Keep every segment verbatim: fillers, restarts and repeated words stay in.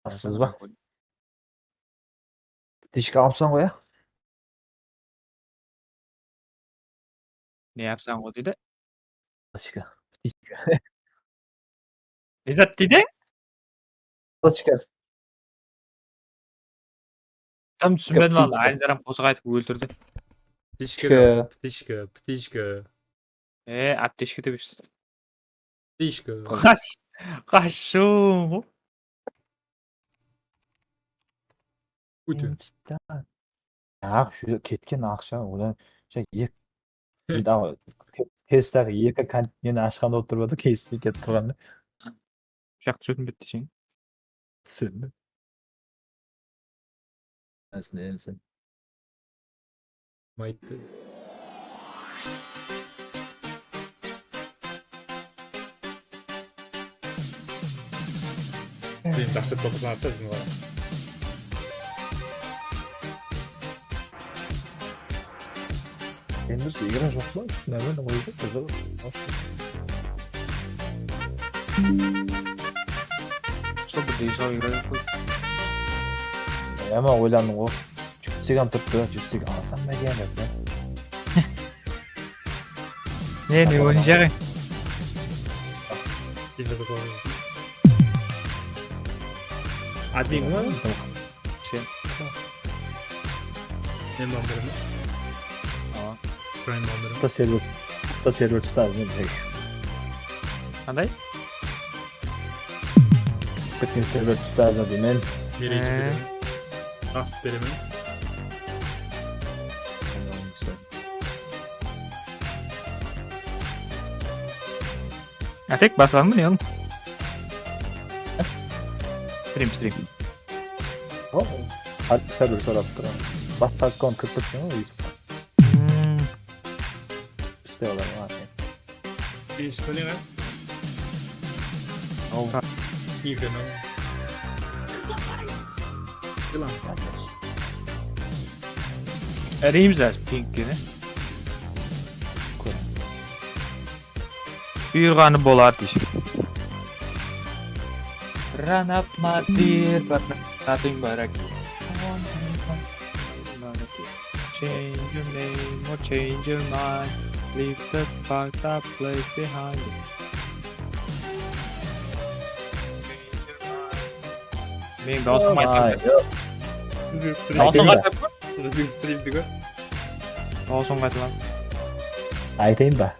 Asız ba? Птичка alsań ǵoy, ya? Ne yapsań ǵoy deydi? Птичка. Птичка. Ne zat deydi? Птичка. Tam túsinbedim aldı. Aynı zaram qosıq aytıp óltirdi. Птичка, птичка, птичка. E, aptechka dep eshitsin. Птичка. Qash, qashıw. Óte. Insta. Ya, shu ketken aqsha, odan shu ek-, ke-, testagi eki kontentni ashqan bolıp turıp atır, keysine ketip turǵanda. Jaqtı sótinbedi deseń. Sótindi. Sen, sen. Mayttı. Sen dahshat bolıp atır, biziń bala. Endi biz igra joq pa? Nármen oydı, qızı. Sol bir deysaw igra joq pa? Yama oylandım ǵo. Júrsek hám turıptı, júrsek alsam ba eken dep. Ne, ne oynayjaq eń? Admin ba? Sen. Men bamberman. Awa. Prime bamberman. Bitta server, bitta server ustazı men bizge. Qanday? Bitta server ustazı deymen. Mereydi beremen. Rast beremen. Atek, basladıń ba ne oǵlum? Stream, stream. O, hár server sorap tur. Basqa akkaunt kirip ketken ǵoy. Hmm. Bizde olar bar. Bes kúni ǵa. Aw. Игры, ну. Yılan. Ereymiz házir pinkke ne? Buyırǵanı bolar deyshi. Run up my beer, but nothing but a key. Change your name or change your mind. Leave this fucked up place behind. Meniń dawısım aytıldı. Dawısım aytıldı. Bizdiń strimdi gó. Dawısım qaytalan. Aytayın ba?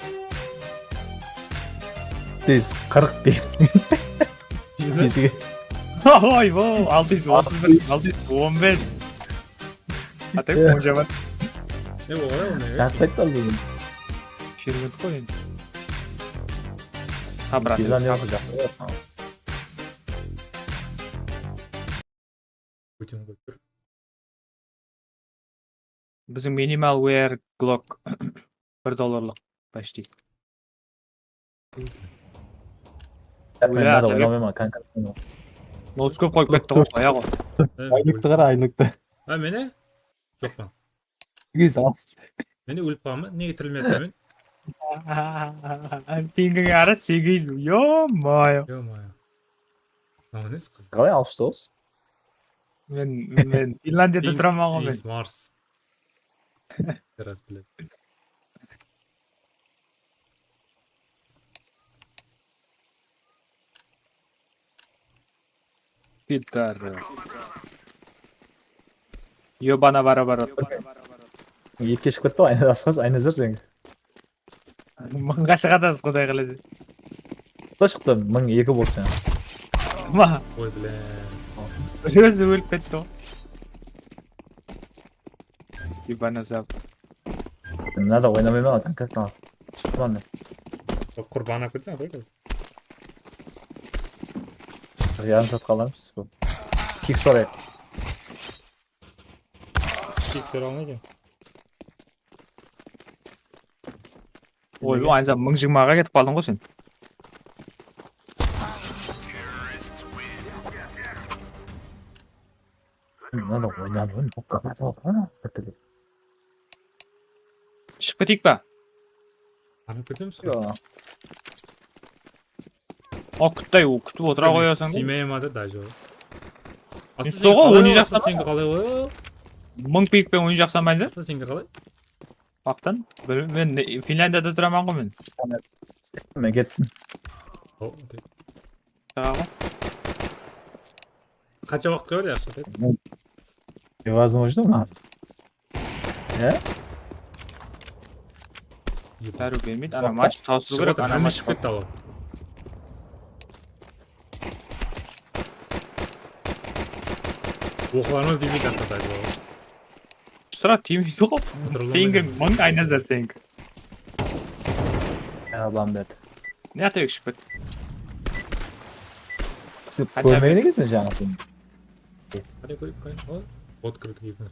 Júz qırq bes. Júz bes. Oy, bo, altı júz otız bir, altı júz on bes. Atıp, on jaman. Ne, o qalay onday? Jaqtı aytpa búgin. Shermedik ǵoy endi. Sabır, Atıp, sabır. Biziń minimal wear Glock bir dollarlıq, почти. Óle atır. Oynamayman, konkretno. Noskop qoyıp ketti ǵoy, qoya ǵoy. Aylıqtı qara, aylıqtı. Ha, mene? Joqpan. Segiz al. Mene ólip qalǵanman, nege tirilmey atırman? Pingiń ara segiz, ё-моё. Ё-моё. Молодец, qız. Qalay, alpıs toǵız? Men, men Finlandiyada turaman ǵoy men. Mars. Ras biledi. Пидорас. Ёбана ворота. Ekige shıǵıp ketti ǵoy, ayna asqas, ayna zor sen. Mıńǵa shıǵadı, Quday qálese. Qanshaqta shıqtı? Mıń eki boldı sen. Ma. Oy, bile. Ózi ólip ketti ǵoy. Ибаназап. Mına da oynamayman, konkretno. Shıqtı mında. Qurban alıp ketseń, qoy. Yarım saat qalarmız. Kik sorayıq. Kik sora almaydı. Oy, bu aynı zamanda mıń jigirmaǵa ketip qaldıń ǵoy sen. Mınadan oynadım. Shıǵıp keteyik pa? Arnap ketemiz ǵoy. Yoq. O, kútti, o, kútip otıra qoyasań ǵoy. Снимаем da, даже. Aslı, soǵı oyın jaqsaman. Senki qalay, oy? Mıń pingpeng oyın jaqsamaydı. Aslı, senki qalay? Baqtan, men Finlandiyada turaman ǵoy men. Men kettim. Qansha waqıt qoyar, yaqshı? Невозможно ma? Ya? Bári bermeydi. Ana match tawısıw kerek, ana match. Shıǵıp ketti awa. Oqılarman demeydi, arqada. Sıra tiymeydi ǵoy. Pingi mıń, Aynazar, senki. Ya, Lambert. Ne atayıq shıǵıp ketti. Siz kórmegen ekensiz jańa filmdi. Qáne kórip qoyayın. Ol bot kirdi, ekiniz.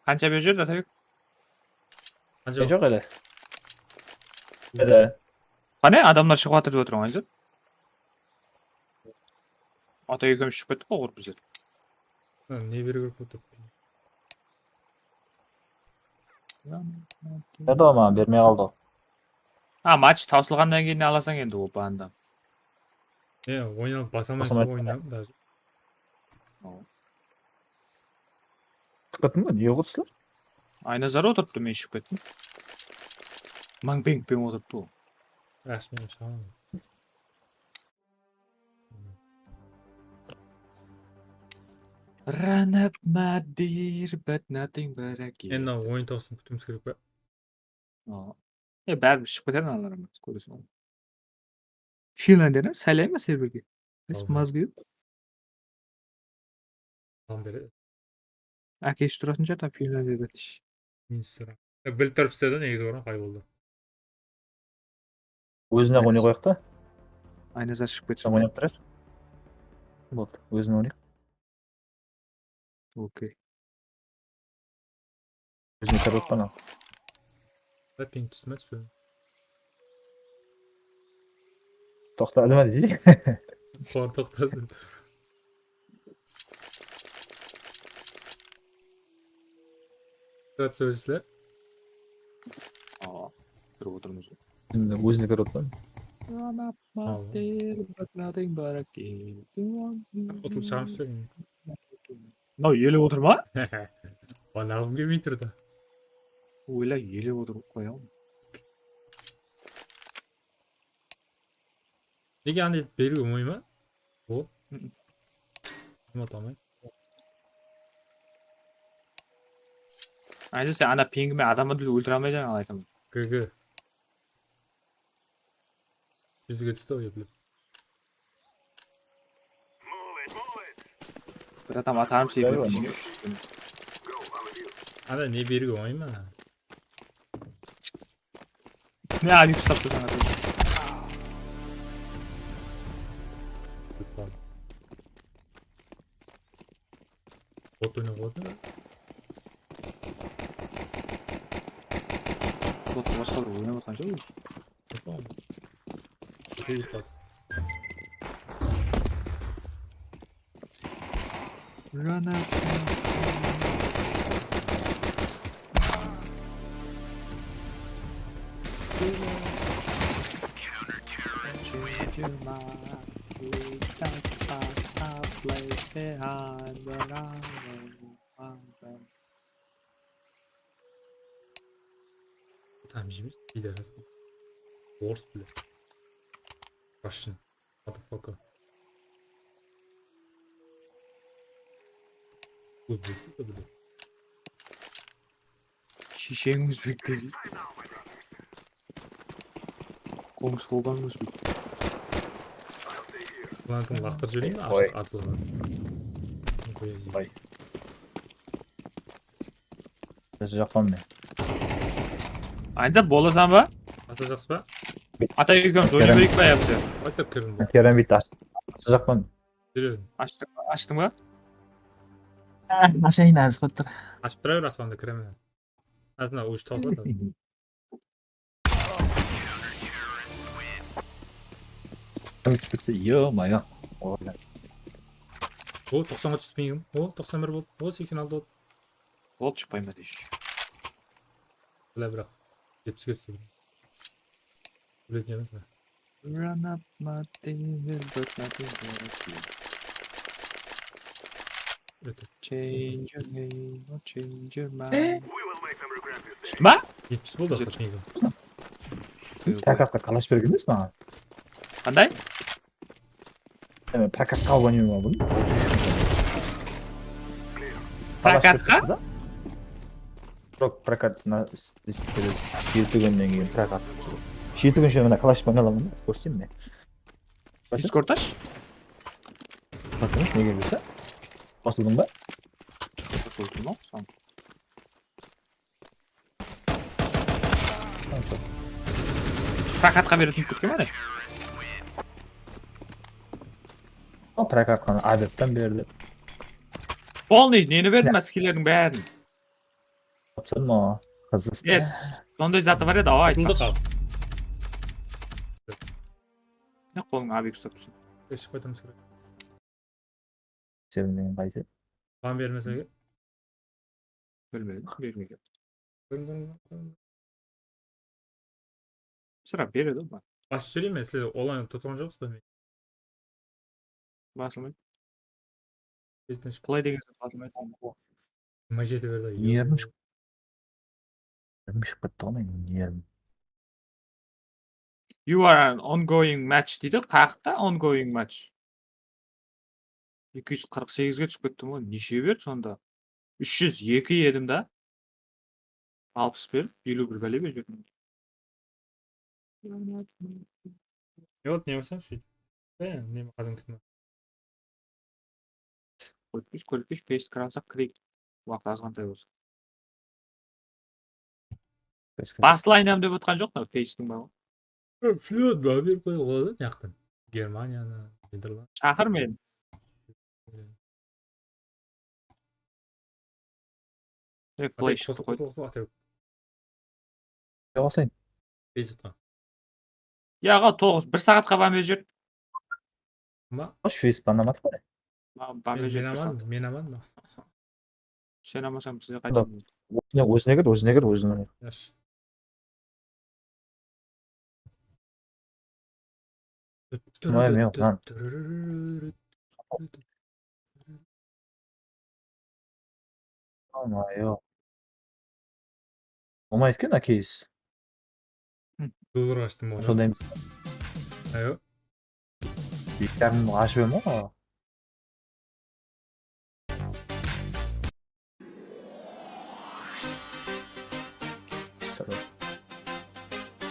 Qansha berip júrdi, Atabek? Qansha? Joq ele. Ele. Qáne, adamlar shıǵıp atır dep otırman, aytsa. Ata ekewimiz shıǵıp kettik ǵoy, urıp bizler. Ne beri kirip otır? Berdi ǵoy maǵan, bermey qaldı ǵoy. A, match tawsılǵannan keyin alasań endi ol bandı. E, oynap basaman, oynap даже. Shıǵıp kettiń be? Ne qılıp atırlar? Aynazar otırıptı, men shıǵıp kettim. Mıń pingpeng otırıptı ol. Rásmen shıǵaman. Run up, my dear, but nothing but a kid. Endi oyın tawsın kútiwimiz kerek pe? Aa. E, báribir shıǵıp keter, analar, kóreseń ǵoy. Finlandiyada saylayın ba serverge? Qaysı mazgı? Tamam, beredi. Ákesi turasın shıǵar, tam Finlandiyada. Ministr. E, bilip turıp istedi, negizi bar ǵoy, qay boldı. Ózine-aq oynay qoyaq ta. Aynazar shıǵıp ketsin. Oynap turasız. Boldı, ózine oynayıq. Okey. Ózine kirip atpan al. Da ping túsmedi. Toqtadı ma deydi? Qor toqtadı. Rad sóylesizler. Aa, kirip otırmız. Endi ózine kirip otırman. Run up, my dear, but nothing but a kid. Utılıp shıǵamız ba? Mınaw ele otır ma? Oynaǵım kelmey tur da. Oyla, ele otırıp qoyalım. Nege anday etip beriw ońay ma? Ol? Kim ata almay? Ayda sen ana pingime adamdı óltire almaydı, al aytaman. G G. Bizge tústi ǵoy, eplep. Bir adam atarım şey. Ana ne beriwge ońay ma? Ne, Alif uslap turǵan adam. Bot oynap atır. Bot basqa bir oynap atqan joq. Run up. Там же есть пидорас. Орыс, блядь. Russian. Motherfucker. Uzbek, блядь. Sheshen uzbek deydi. Qońsı bolǵan uzbek. Bulardı kim laqtırıp jibereyin be? Oy. Atılǵan. Oy. Jaqpan men. Aynzap bolasań ba? Ata jaqsı ba? Ata ekewimiz oynap bereyik pa, ya? Aytap kirdim. Kerem bitti. Jaqpan. Júrerim. Ashtıń ba? Ashtıń ba? Ashayın, házir qoyıp tur. Ashıp tura ber, asmanda kiremen. Azına ush tawıladı. Kim túsip ketse, ё-моё. O, toqsanǵa túspeyim. O, toqsan bir boldı. O, seksen altı boldı. Boldı, shıqpayma deyshi. Bile, biraq, jetpiske tústim. Biledi emes pe? Run up my demon, but nothing but you. Öte. Change your name or change your mind. Tústi ma? Jetpis boldı, Jetpis. Qoshın. Prokatqa kalash bergen emes maǵan. Qanday? Prokatqa alǵan edim bunı. Prokatqa? Prokatqa? Jok, prokat, mına, jeti kúnnen keyin prokat. Jeti kún ishinde mına kalash oynay alaman da, kórsetem men. Discord ash. Bakın, nege bilse? Qosıldıń ba? Qosıldım, soń. Prokatqa beretin ketken ba ne? O, prokatqa Abekten berdi. Polnıy, neni berdim, skillerdiń bárin? Tapsırma, qızıq. Yes, sonday zatı bar edi, awa, aytpaqshı. Atıldı qal. Ne qolıńa Abek uslap tursın? Eshik qoytamız kerek. Sevinbegen qaysı? Ban bermese eger. Bilmedim, bermegen. Sırap beredi ǵoy. Basıp jibereyim be, sizler onlayn tutqan joqsız ba? Basılmaydı. Qılay degen sóz basılmaydı. Jigirma jeti berdi. Nervim shıqtı. Nervim shıǵıp ketti ǵoy meniń, nervim. You are an ongoing match deydi. Qayaqta ongoing match? Eki júz qırq segizge túsip kettim ǵoy. Neshe berdi sonda? Úsh júz eki edim da. Alpıs berip, eliw bir bále berip jiberdim. Ne boldı, ne bolsa, sóyt. E, neme, qádimgisi me? Kórpes, kórpes, pes kıransaq kireyik. Waqıt azǵantay bolsa. Baslayın dep otqan joq, mına Facebook'ın baǵı. Flot ba berip qoyıp boladı, mıyaqtan. Germaniyanı, Niderland. Shaqır meni. Direkt play shıqtı qoy. Basayın. Bejitqa. Yaǵa toǵız, bir saatqa ban berip jiber. Ma? Xosh, Feyis banlamadıq pa? Ma, ban berip jiber. Men aman, men aman ma? Sen almasań, bizge qaytadan. Ózine, ózine kir, ózine kir, ózine kir. Yash. Vay, men lan. Ama yoq. Olmaydı eken, Akis. Duzır ashtım oǵan. Sonday emes. Ayo. Bitarın ashıp edim ǵoy.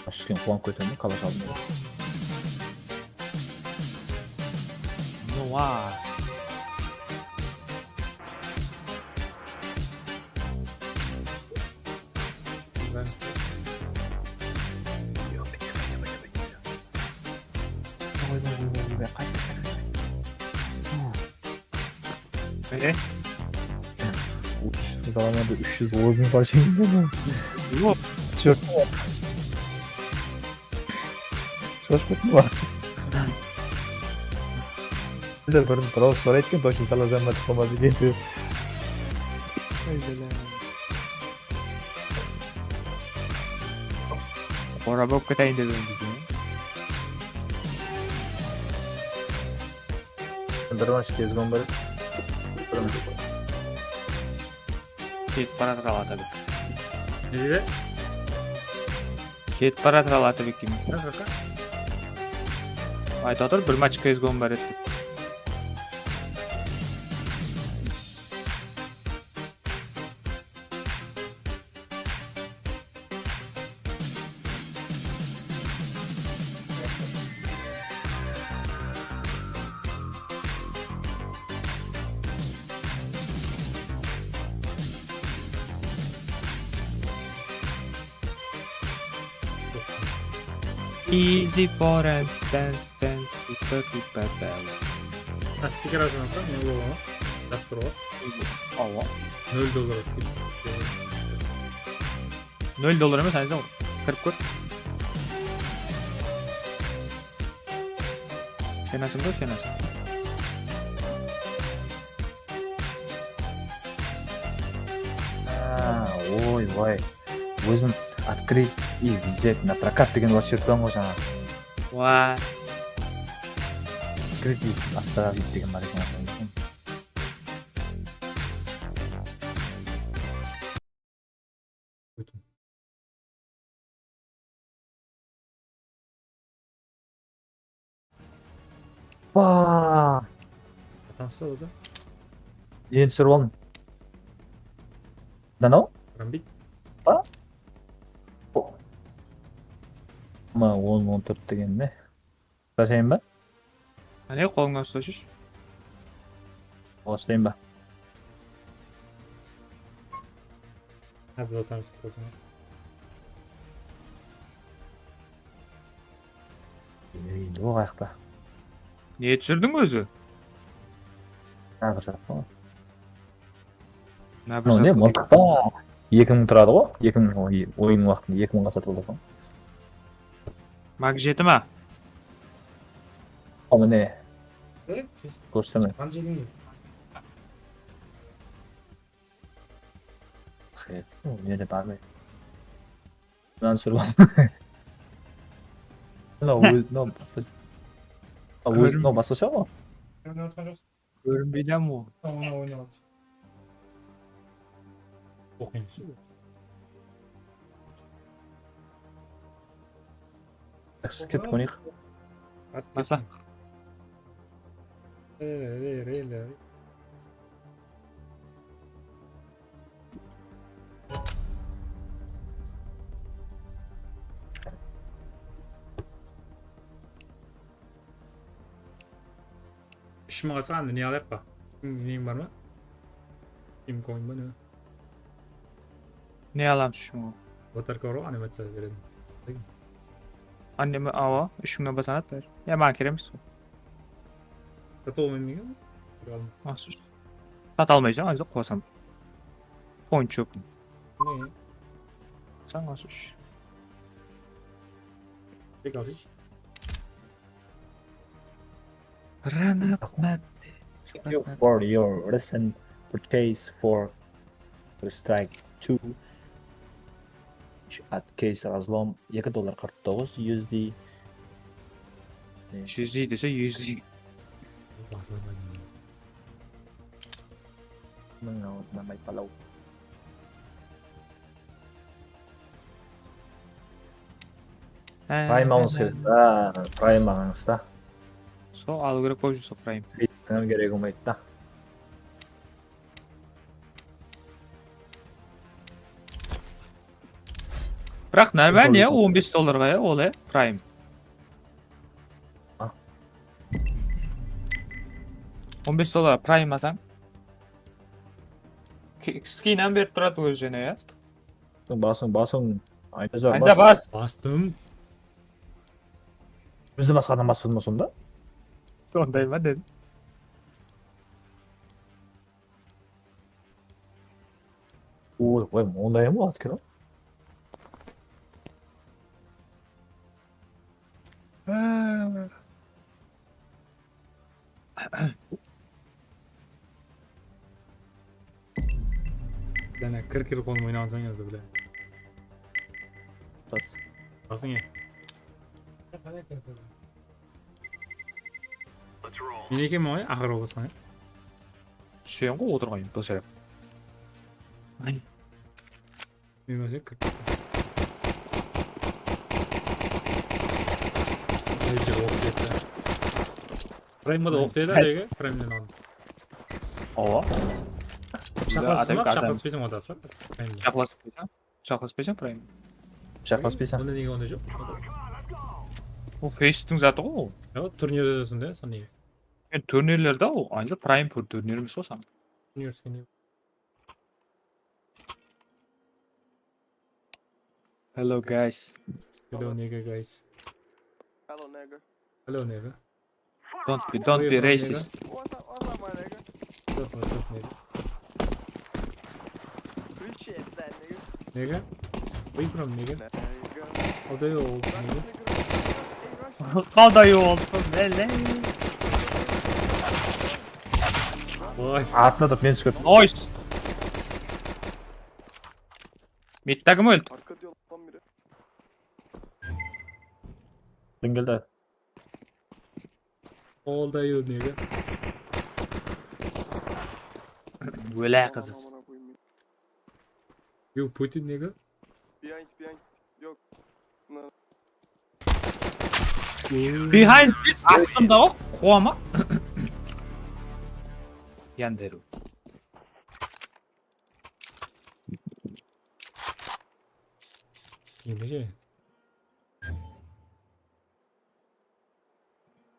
Ashıkken quwanıp ketemen, kalash aldım. Noa. Mine. Úsh júz alamadı, úsh júz otız alshayın dedi. Yoq. Júr. Shoshıp kettim ǵoy. Bizler burın birov soraydı eken, точно salazaman bolmasa eken dep. Ay, bala. Ora bolıp keteyin dep edim. Bir maç kezgon bir. Ketip baratır al Atabek. Ne dedi? Ketip baratır al Atabek deymen. Aytıp atır, bir maç kezgon bar edi dep. Easy for instance. Sen super, super bad. Ha, sticker azınsın, ne olur onu? Yaptır o. Awa. Nol dollar sticker. Nol dollar emes, ayza, kirip kór. Sen ashıń da, sen ashıń. Ha, oy, oy. Ózim Открыть и взять на прокат degen вообще үлкен ǵoy jańa. Wa. Открыть и оставить degen bar eken. Waa! Atası odı. Endi túsirip aldım. Danau? Rambit. Pa? O. Ma on, on tórt degen ne? Basayın ba? Áne, qolıńnan uslashısh. Baslayın ba? Házir basamız, qoysańız. Endi oǵayıq pa? Ne túsirdiń ózi? Házir jaqpa. Mına bir ne, mıltıq pa? Eki mıń turadı ǵo, eki mıń oy-, oyın waqtında eki mıńǵa satıp aldıń. Mag jeti ma? Al mine. Kórseteme. Qısqet, o jerde barmaydı. Mınanı túsirip al. Mınaw óz-, mınaw basqa. A, óz-, mınaw basqasha ǵo. Kórinbeydi-ám ol. Ona oynap atır. Oqıyın. Jaqsı, kettik, oynayıq. Basa. Re, re, re, re. Úsh mıńǵa saldı, ne alayıq pa? Neń bar ma? Steam coin ba ne? Ne alamız úsh mıń? Avatarka bar ǵoy, animaciya beredi. Anime, awa, úsh mıńnan baslanadı bári. Ya, maǵan kerek emes. Satıp almayman degen. Maqsız. Sata almaysań, anca qosam. Point joq. Ne? Sań alsınshı. Tek alsınshı. Run up, Matt. Thank you for your recent purchase for Strike two. At case razlom eki dollar qırq toǵız U S D. U S D dese U S D. Mıń awızdan aytpalaw. Prime alıńız kerek da, Prime alıńız da. Sol alıw kerek bolıp júr, sol Prime. Bitcoin kerek bolmaydı da. Biraq normal ya, on bes dollarǵa ya, ol ya, Prime. A. On bes dollar Prime alsań. Ki-, skin hám berip turadı ózi jáne ya. Basıń, basıń. Aynazar, Aynazar, bas. Bas. Bastım. Bizdi basqadan baspadın ba sonda? Sonday ma dedim. Oy, oy, onday hám boladı eken-aw. Jáne kir-kir qolım oynaǵansań házir bile. Bas. Basıń e. Men ekenmen ǵoy, aqırǵı basqan. Túseń ǵoy otırǵan, dosarap. Ay. Men basıń kirip kettim. Snayper oq tiyedi. Prime da oq tiyedi, aldegi, Prime-den aldım. Awa. Pıshaqlastıń ba? Pıshaqlaspaysań, odası bar. Prime-den. Pıshaqlaspaysań. Pıshaqlaspaysań, Prime. Pıshaqlaspaysań. Onda nege onda joq? Ol Feysttің zatı ǵoy ol. Ya, turnirde sonday, sen nege? Men turnirlerde ol, ancaq Prime pur turnir emes ǵoy san. Turnir sen ne? Hello, guys. Hello, nigga, guys. Hello, nigga. Hello, nigga. Don't be, don't be racist. What's up, what's up, my nigga? What's up, what's up, nigga? Appreciate that, nigga. Nigga? Where you from, nigga? Nigga. How do you old, nigga? How do you old, man? Vay. Atına da men túsip kettim. Nice. Midde kim óldi? Arka diyor lan biri. Single de. All the you, nigga. Ólá qızız. You put it, nigga. Behind, behind. Yok. Behind, astımda ǵo, quwama. Yanderu. Endi je.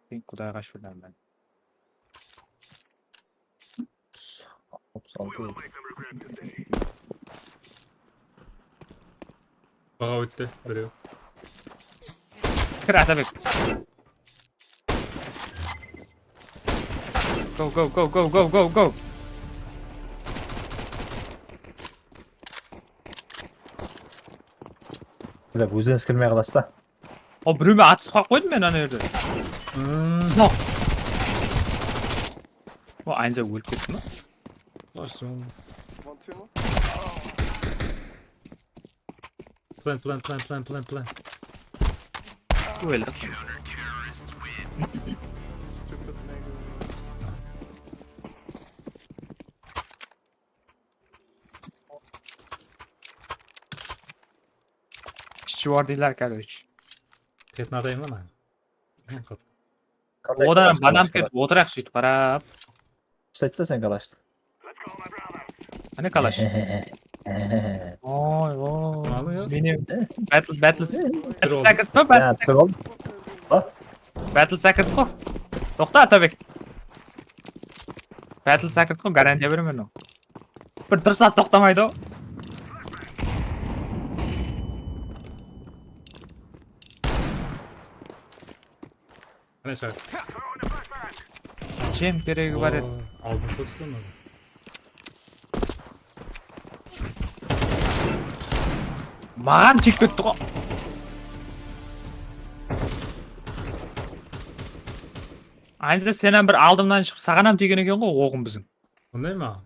Sen Qudayǵa shúkir, men. Alpıs altı. Baǵa ótti, birew. Kir, Atabek. Go, go, go, go, go, go, go. Bile, óziniz kirmey qalası da. O, birewme atısıp qalıp qoydım men ana jerde. Hmm. No. O, Aynza ólip ketti me? One, two, no? Plan, plan, plan, plan, plan, plan. Óldi. Stupid nigga. Shchor deyler, короче. Ketini atayın ba? Odan banan ketip otıraq, sóytip qarap. Islatsa sen kalashti. Qáne kalash? Oy, oy. Mine, battle, battle, battle sakırt pa, battle sakırt? Battle sakırt pa? Toqta, Atabek. Battle sakırt pa, garantiya beremen o. Bir, bir saat toqtamaydı o. Qáne shaq. Zachем keregi bar edi. Aldın sókti onı. Maǵan tiyip ketti ǵo. Aynısı sen hám bir aldımnan shıǵıp saǵan hám tiygen eken ǵo oǵım biziń. Sonday ma?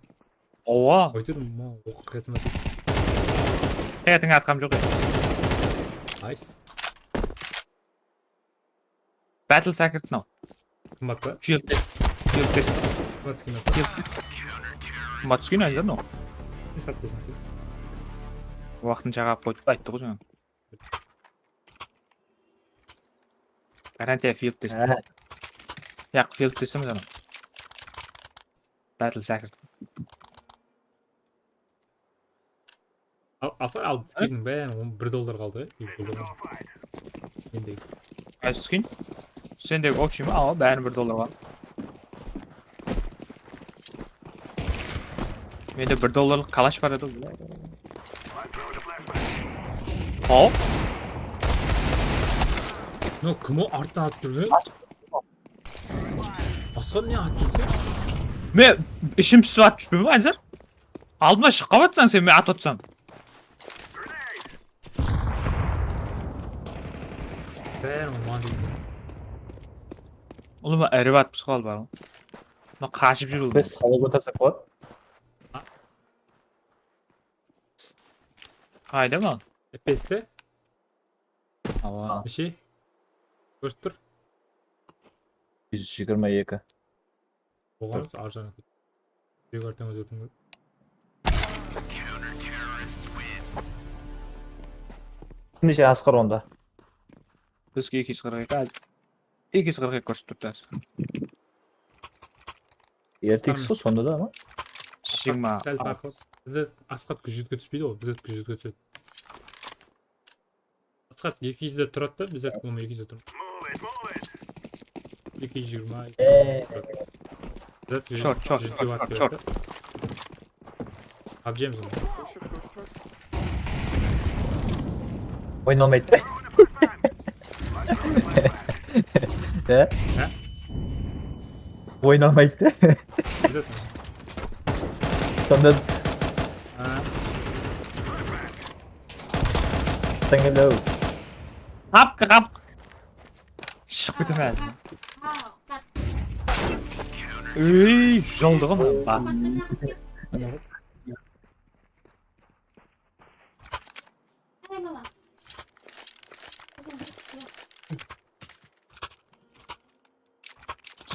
Awa. Oytırdım ma? Oqıp ketim. Qıyatıń atqam joq edi. Nice. Battle sakırt mınaw. Qımbat pa? Field test. Field test. Qımbat skin. Field test. Qımbat skin ayda mınaw. Ne sattı sen? Waqtınca qalıp qoydı, ayttı ǵoy jańa. Garantiya field test. Yaq, field test emes anaw. Battle sakırt. Al, al, al, skiniń bárin on bir dollar qaldı, ya, bir dollar. Mendegi. Qaysı skin? Sendegi общий ma? Awa, bárin bir dollar qaldı. Mende bir dollarlıq kalash bar edi. Hop. No, kim o arttan atıp júrgen? Asqar ne atıp júrse? Men ishim túsip atıp júrmen be, Anzar? Aldıma shıǵıp atsań sen, men atıp atsam. Bárin uman deydi. Ulıma iribat psixol bar. Mına qashıp júr ol. Biz qala kóterse boladı. Qayda mal? F P S-te? Awa. Neshe? Kórip tur. Júz jigirma eki. Oǵan arjanı. Júrek arteń ózgertiń. Neshe Asqar onda? Bizge eki júz qırq eki, eki júz qırq eki kórsip turıptı. R T X ǵo sonda da ama. Jigirma. Sál farqı. Bizde Asqar júzge túspeydi ǵoy, bizde júzge túsedi. Asqar eki júzde turadı da, bizde, по-моему, eki júzde tur. Eki júz jigirma. Short, short, short, short. Abjemiz onı. Oynalmaydı. Ya? Ha? Oynalmaydı. Bizde. Sonda. Ha. Sen gel. Qap, qap. Shıǵıp ketemen házir. Úy, joldı ǵo mına. Ba. Qay bala?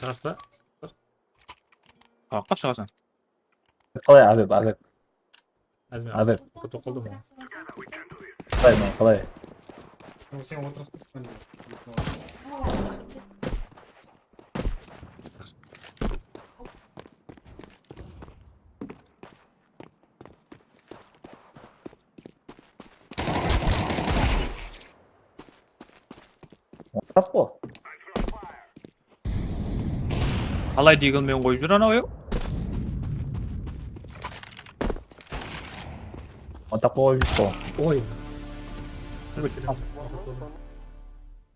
Rasta. Qayaqqa shıǵasań? Qalay, Abeb, Abeb? Azmi Abeb. Toqıldım. Qalay, man, qalay? Sen otırıp. Tap qo. Qalay digl menen qoyıp júr anaw, yoq? Ataq qoyıp júr qo. Oy.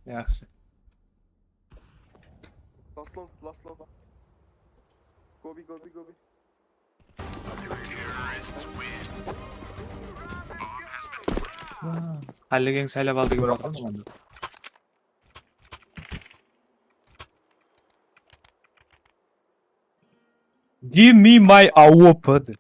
Yaxshi. Last long, last long. Gobi, gobi, gobi. Hállegen saylap aldı gibi boldı onda. Give me my A W P.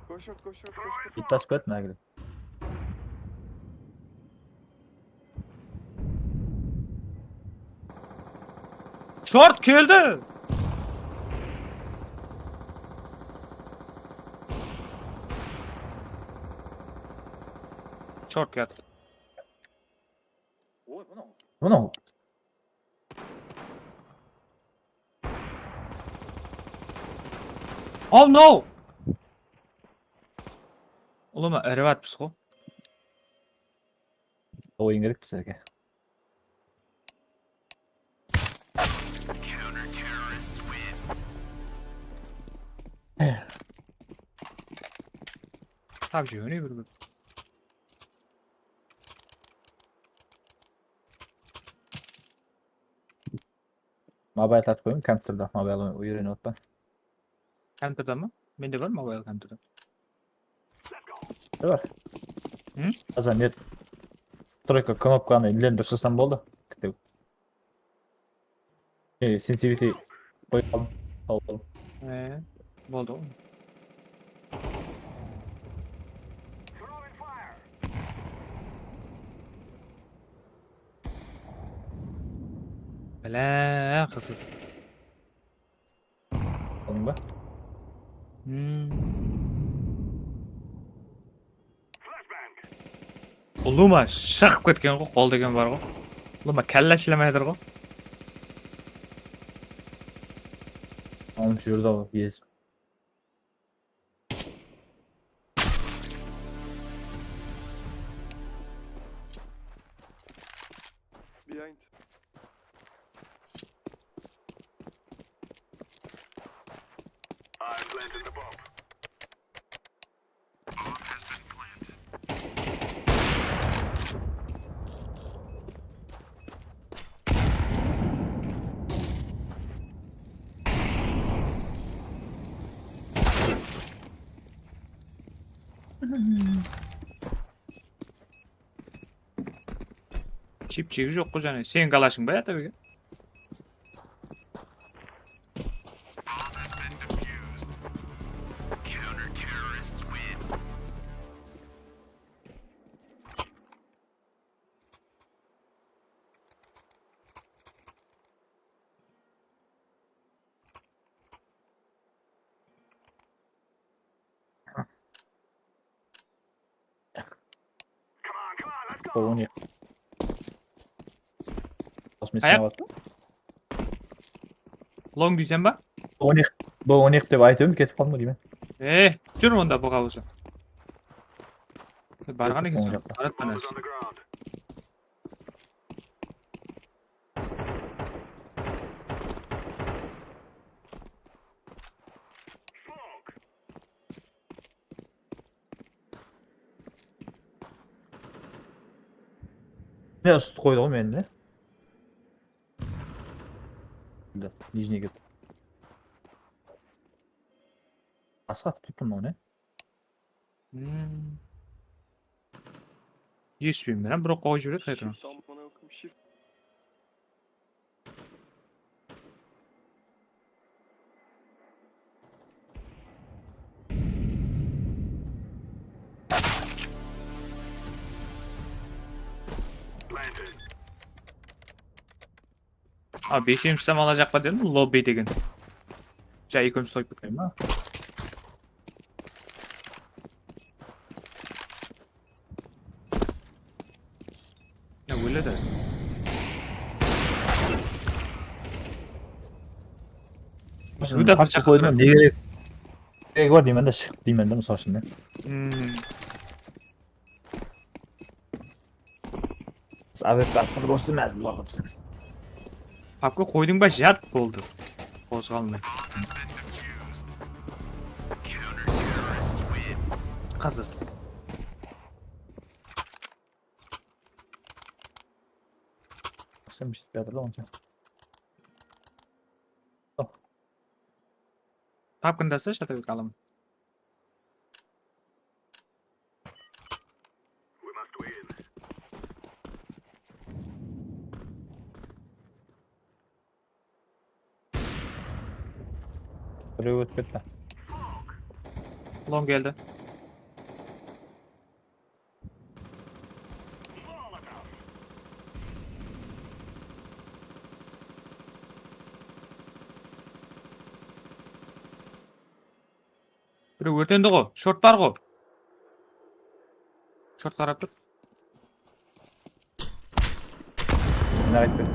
Go short, go short, go short. It tas ket, Nagri. Short keldi. Short keldi. Mınaw. Oh no! Ulıwma, iri atpız ǵo. Oyın kerek bizlerge. Tap júrgene bir bir. Mobile satıp qoyayın, kompyuterda mobile úyrenip atpan. Kompyuterda ma? Mende bar mobile kompyuter. Bar. Hı? Azan net. Только knopkanı ilerin durıslasam boldı. Kitew. E, sensitivity qoyıp aldım. Al, al. E, boldı ǵoy. Bile, qızız. Aldıń ba? Hmm. Ulıwma shıǵıp ketken ǵo, qol degen bar ǵo. Ulıwma kalla islemey atır ǵo. Alınıp júrdi ǵo, yes. Behind. Shepshegi joq ǵo jáne. Seniń kalashıń ba, Atabek? Bol on eki. Kosmosına Ayaq. Battı. Long deysen ba? Bol on eki, bol on eki dep aytıp edim, ketip qaldım ǵo deymen. E, júr onda buǵa bolsa. Barǵan Ketip ekensiń, qaldım. baratpan. Ne, usı qoydı ǵoy meni de. Nijniyge. Asqat tuttum onı. Hmm. Esitpeymen, biraq qoyıp jiberedi qaytadan. Shift, amına koyayım, shift. A, beshemshisam alajaq pa dedim, lobby degen. Ja, ekewimiz soyıp ketken ba? Ya, óledi. Júdá bir qoydım, ne kerek? Keregi bar deymen de, shıqtı deymen de, mısal ushın. Hmm. Biz A W P basqarıp otırmız bulardı. Papka qoydıń ba, jat boldı. Qozǵalmay. Qızısız. Sen bir şey yatırdı onca. Papkındasa, Shatabek alam. Birew ótip ketti. Long keldi. Birew órtendi ǵo, short bar ǵo. Short qarap tur. Izine qayt ber.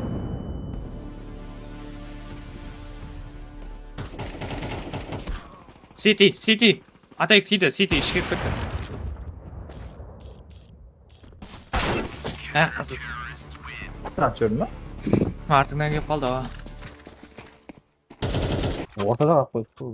City, city. Atayıq tiydi, city ishke kirip ketti. Há, qızız. Atırap júrdim ba? Artıńnan kelip qaldı, awa. Ortada qalıp qoyıptı.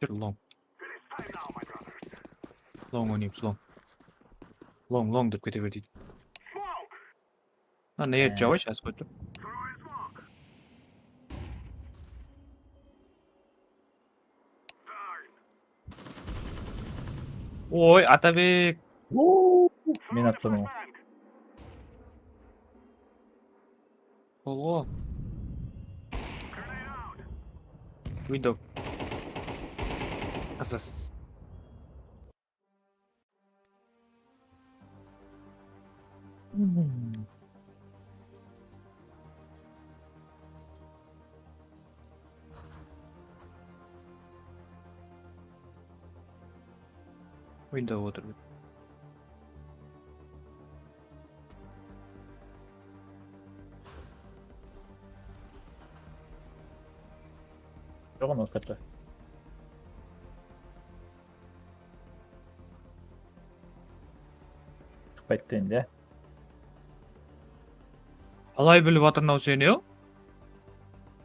Júr, long. Long oynaymız, long. Long, long dep kete ber deydi. Ha, ne edi, jaway, jazıp qoyıptı. Oy, Atabek. Men attım. Ol. Window. Qızız. Window otır. Joq, anau katta. Shıqpaydı endi, ya. Qalay bilip atır mınaw seni, yo?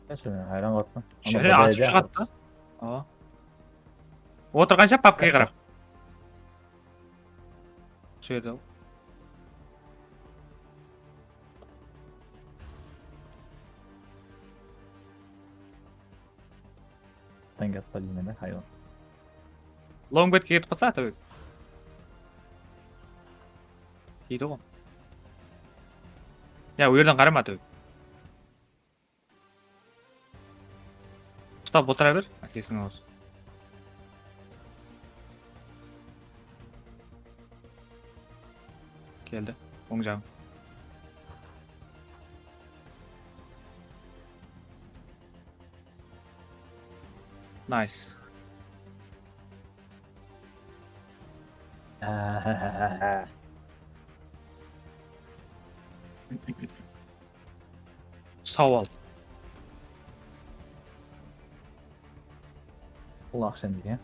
Ya, sen hayran qalıppan. Jáne atıp shıǵadı da. Awa. Otırǵansha papkaǵa qarap. Usı jerde. Sen gel, hadi, mene, hayvan. Long betke ketip qalsa, Atabek. Deydi ǵo. Ya, o jerden qarama, Atabek. Ustap otıra ber, ákesiniń awzı. Keldi, oń jaǵım. Nice. Saw al. Bul aqsha nege?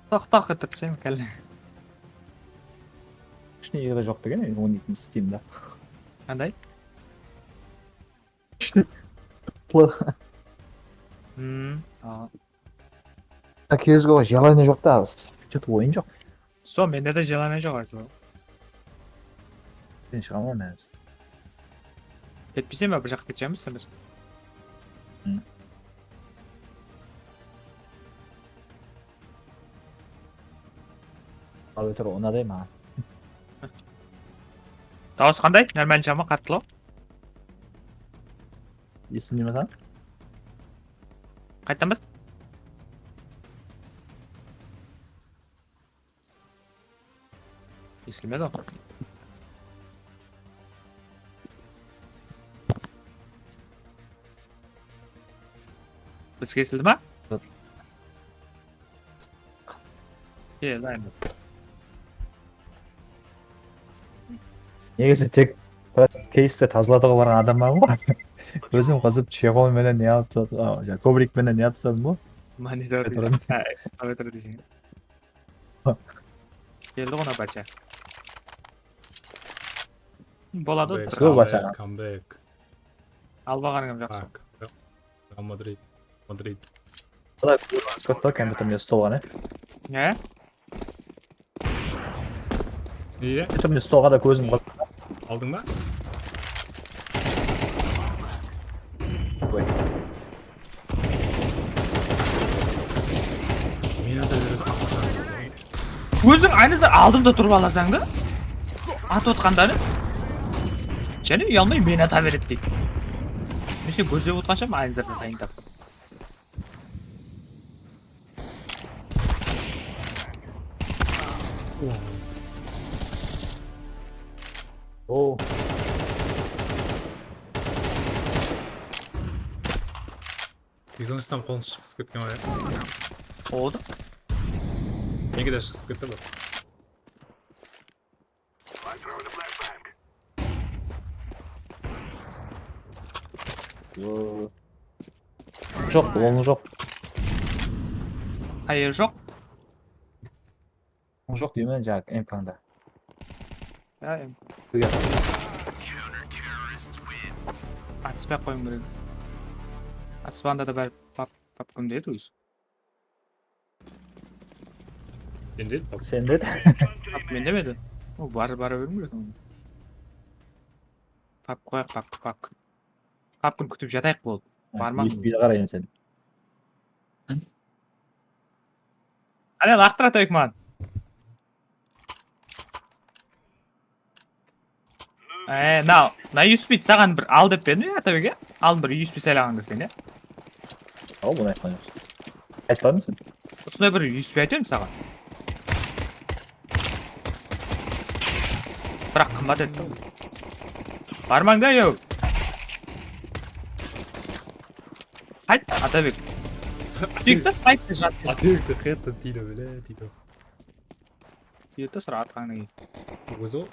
Taq-taq etip sen kelle. Ishine ere joq degen, oynaytın Steamda. Qanday? Ishine pl-. Hmm, a. A, C S G O jelaniya joq ta, что-то oyın joq. So, mende de jelaniya joq, Artur. Sen shıǵaman házir. Ketpeyseń be, bir jaqqa ketjemiz, sen bileseń. Hı. Al, ótir, unadı maǵan. Dawıs qanday? Normalnıy ma, qattılıǵı? Esimde ma saǵan? Qayttan bas. Esimde ǵo. Bizge esildi ma? Kel, ayın. Negizi tek keysti tazaladıǵı barǵan adam bar ǵoy. Ózim qızıp, chexol menen ne alıp sat-, a, ja, kovrik menen ne alıp satın bu? Monitor deydi. Ha, monitor deyseń. Keldi ǵo mına bacha. Boladı, come back, otır. Come back, come back. Albaǵanıń hám jaqsı. Fuck. Real Madrid. Madrid. Bala, kompyuterinde stolǵa ne? Ne? Nege? Kompyuterinde stolǵa da kózim qızdı. Aldıń ba? Oy. Meni de beredi. Óziń aynısı aldımda turıp alasań da. At otqanda ne? Jáne uyalmay meni ata beredi deydi. Men sen kózlep otqansha aynızardan tayın tap. Oo. Ekewimiz tam qolın shıǵıp ketken ǵoy. Oldı. Meniki de shıǵıp ketti bul. Joq, oń joq. Qayeri joq? Oń joq deymen, jańa M K-ńda. Ya, M K. Uya. Atıspay-aq qoyıń kerek. Atıspaǵanda da báribir pap, pap kim dedi ózi? Sen dedi. Sen dedi. Pap men demedi. O, bar, bara beriń kerek. Pap qoyaq, pap, pap. Pap kún kútip jatayıq, boldı. Barma. U S B-di qara endi sen. Qáne, laqtır atayıq maǵan. E, mınaw, mına U S B-di saǵan bir al dep berdim ya, Atabek, ya? Aldın bir U S B saylaǵan kirseń, ya? Aw, bunı aytqan joq. Aytpadıń sen? Usınday bir U S B aytıp edim saǵan. Biraq qımbat etti. Barmań da, yow. Qayt, Atabek. Tiyekte snayptı jat. Atabekti qayerden tiydi, bile, tiydi. Tiyedi, sıra atqanınan keyin. Ózi ǵo.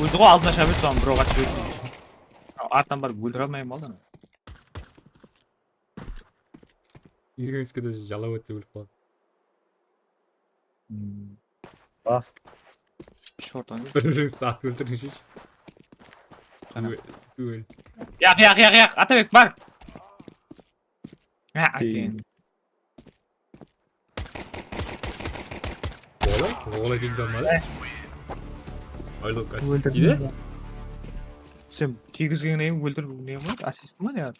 Ózi ǵo aldına shaba edi, soǵan bir oq atıp jiberdim. Arttan barıp óltire almay qaldı ana. Ekewimizge de jalaw etti, ólip qaldı. Hmm. Ah. Short oynadı. Bir-birimizdi atıp óltirdiń, shesh. Qana. Ól, ól. Yaq, yaq, yaq, yaq, Atabek, bar. Ha, keyin. Ola, ola tegiz almadı. Aylıq assist deydi. Sen tegiz kelgen óltirip ne qıladı? Assist ma ne?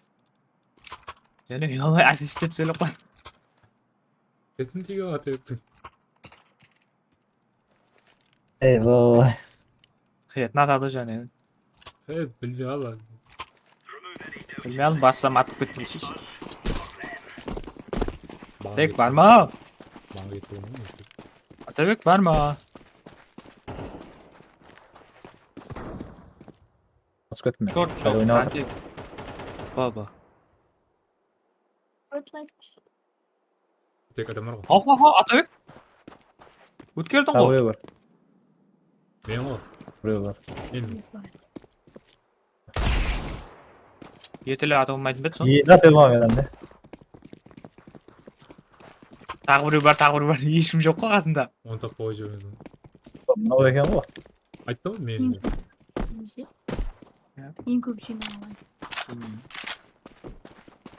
Jáne uyalmay assist dep sóylep qoy. Betin tege atayaptı. Ey, bu. Qıyatın atadı jáne. Ey, bilmey al. Bilmey al, bassam atıp kettim, shesh. Tek barma. Maǵan ketip qoymań. Atabek, barma. Short, short, oynap atır. Baba. Tek adam bar ǵoy. Haw, haw, haw, Atabek. Ótkerdiń ǵoy. Birew bar. Men ǵoy. Birew bar. Men. Etili ata almaydı edi sonı. Edi ata almaǵan adam da. Taǵı birew bar, taǵı birew bar. Hesh kim joq ǵoy qasında. Onı tapıp qoyıp jibermedi. Mınaw eken ǵoy. Ayttım ǵoy men. Eń kóp jeymen.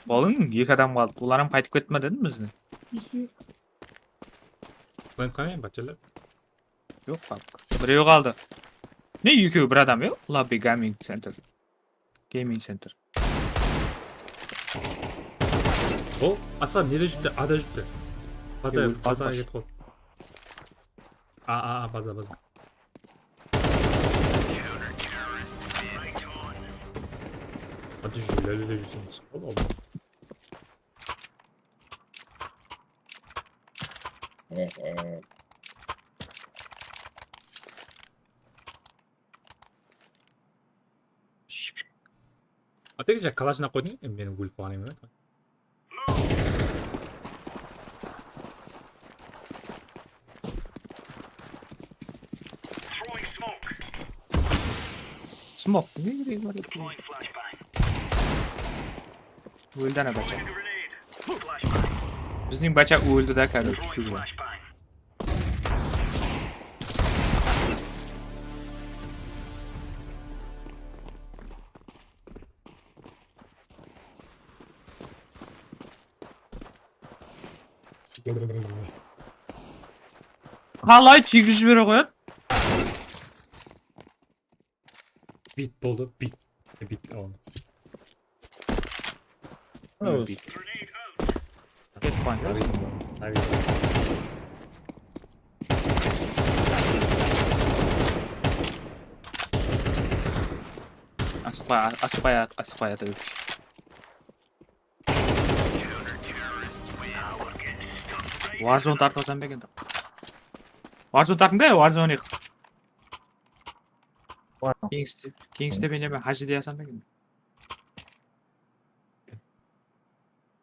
Bolıń, eki adam qaldı. Olar hám qaytıp ketti me dedim bizden. Plant qanday, bachellar? Joq, pap. Birew qaldı. Ne ekewi bir adam, yoq? Lobby Gaming Center. Gaming Center. O, Asa, nede júripti? Ada júripti. Baza, baza ketip qaldı. A, a, a, baza, baza. Atı júrlerde de júrseń, qısqa boldı. Ategiz, kalashına qoydıń, e, meniń ólip qalǵanım edi. Smok. Ne keregi bar edi? Óldi ana bacha. Bizden bacha óldi da, короче, shúgir. Qalay tegiz jibere qoyadı? Bit boldı, bit. Bit, al. Bit. Kes, Tarik. Tarik. Asıqpay, asıqpay, asıqpay ata berdi. Warzone tartqazan ba eken? Warzone tartıń da, Warzone oynayıq. Warzone. Kingste, Kingste men neme, Hajide yazsam ba eken?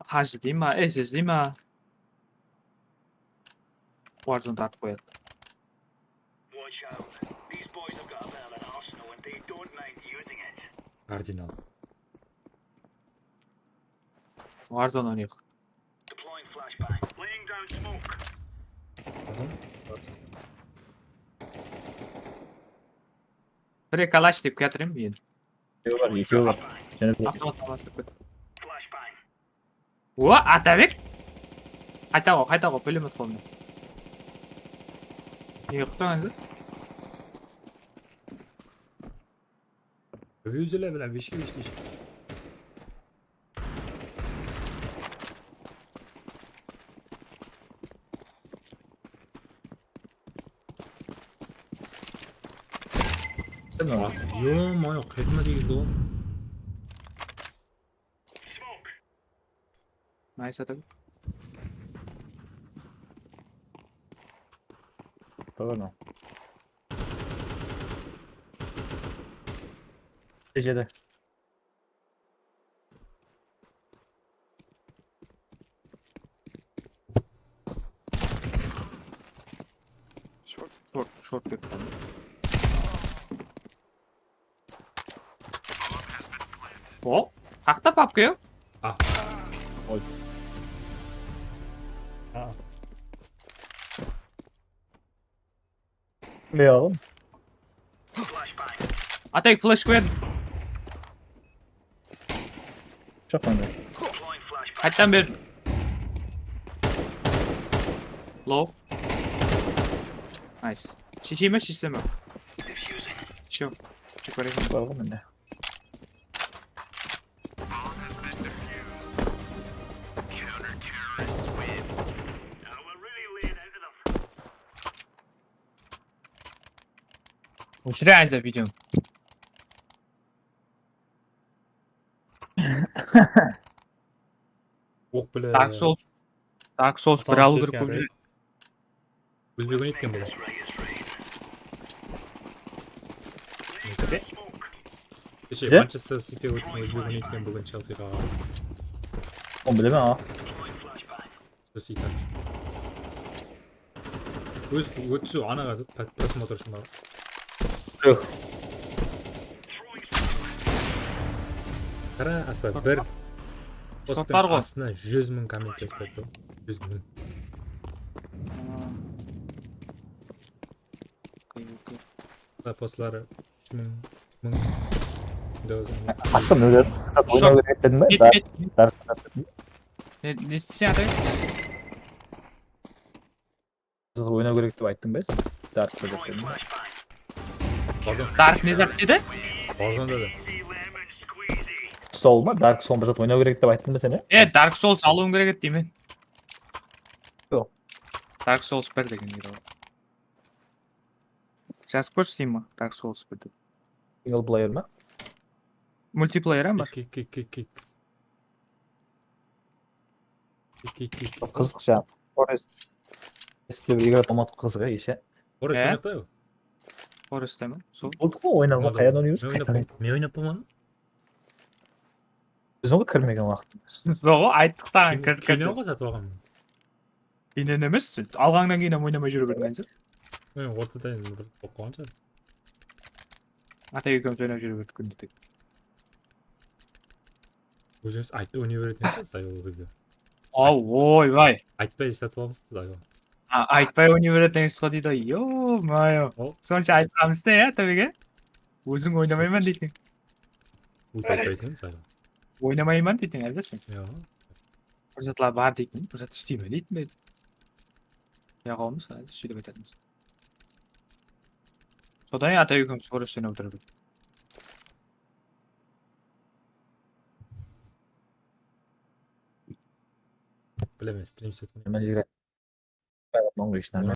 Hajide ma, S S D ma? Warzone tartıp qoyadı. Watch out. These boys have got a bit of an arsenal and they don't mind using it. Kardinal. Warzone oynayıq. Deploying flashbang. Laying down smoke. Bire kalash dep kiyatırım men. Ekewi bar, ekewi bar. Jáne bir. Avtomat almastırıp ket. Flashbang. O, Atabek! Qayta ǵo, qayta ǵo, pulemyot qolında. Ne qıpsań endi? Ózile bilen vishki vishki. Ё-моё, qaytıma tegizdi ol. Nice, Atabek. Tamam. Jedi. Short. Short, short ketip qaldı. O, haqta papka ya. A. Oy. A. Ne aldım? Atak flash qoyadı. Çok önemli. Qayttan ber. Low. Nice. Sheshe me, sheshe me? Sheshe. Sheshe. Bar ǵoy mende. Óshire, Ayza, videonı. Oq bile. Dark Souls. Dark Souls bir alıw kerek. Ózbek oynaydı eken bul. Keshe Manchester City ótken, ózbek oynaydı eken búgin Chelseaǵa. Onı bilemen, a. City. Óz, ótse anaǵa p-, просмотр ushın bar. Yoq. Qara, Aspa, bir posttıń astına júz mıń komment jazıp qoyıptı. Júz mıń. Mına postları úsh mıń, mıń. Aspa, ne dedi? Maqsat, oynaw kerek dedim be? Dark, Dark, Dark dedim. Ne, ne isteyseń, Atabek? Qızıq oynaw kerek dep ayttıń ba sen? Dark dep ayttıń ba? Dark ne zat dedi? Warzone dedi. Soul ma? Dark Soul bir zat oynaw kerek dep ayttıń ba sen, ya? E, Dark Souls alıwım kerek edi deymen. Yoq. Dark Souls bir degen edi. Jazıp kórseteyin ma? Dark Souls birdi. Single player ma? Multiplayer ma? Kik, kik, kik, kik. Kik, kik, kik. Qızıq ya. Forest. Forest dep igra tomat qızıq ya, ise. Forest He? oynatpay ol. Forest mi? Sol. Boldı ǵoy, oynamay qaydan oynaymız? Men Qaytan. oynap- Men oynap bolmadım. Biz oǵo kirmegen waqıt. Sizde ǵoy, ayttıq saǵan kir kir. Kiyinen ǵoy satıp alǵanman. Kiyinen emes, alǵannan keyin ham oynamay júre bergensiz. Men ortada endi bir bolıp qalǵan shıǵar. Ata ekewimiz oynap júre berdik kúnde tek. Ózińiz aytpay oynay beretuǵınsız ol gezde. Aw, oybay. Aytpay satıp alǵansız aywa. A, aytpay oynay beretuǵınsız ǵo deydi. Yo-mayo. Ol- Sonsha aytqanımızda ya, Tóbege. Óziń oynamayman deysiń. Ózi aytpaydı emes aywa. Oynamayman deysiń házir sen. Ya. Bir zatlar bar deytin, bir zat isleymen deytin. Yaǵawımız házir sóylep aytatınbız. Sodan ata ekewimiz Forest oynap otırıp. Bilemen, stream set. Men igra. Mınaw ishten.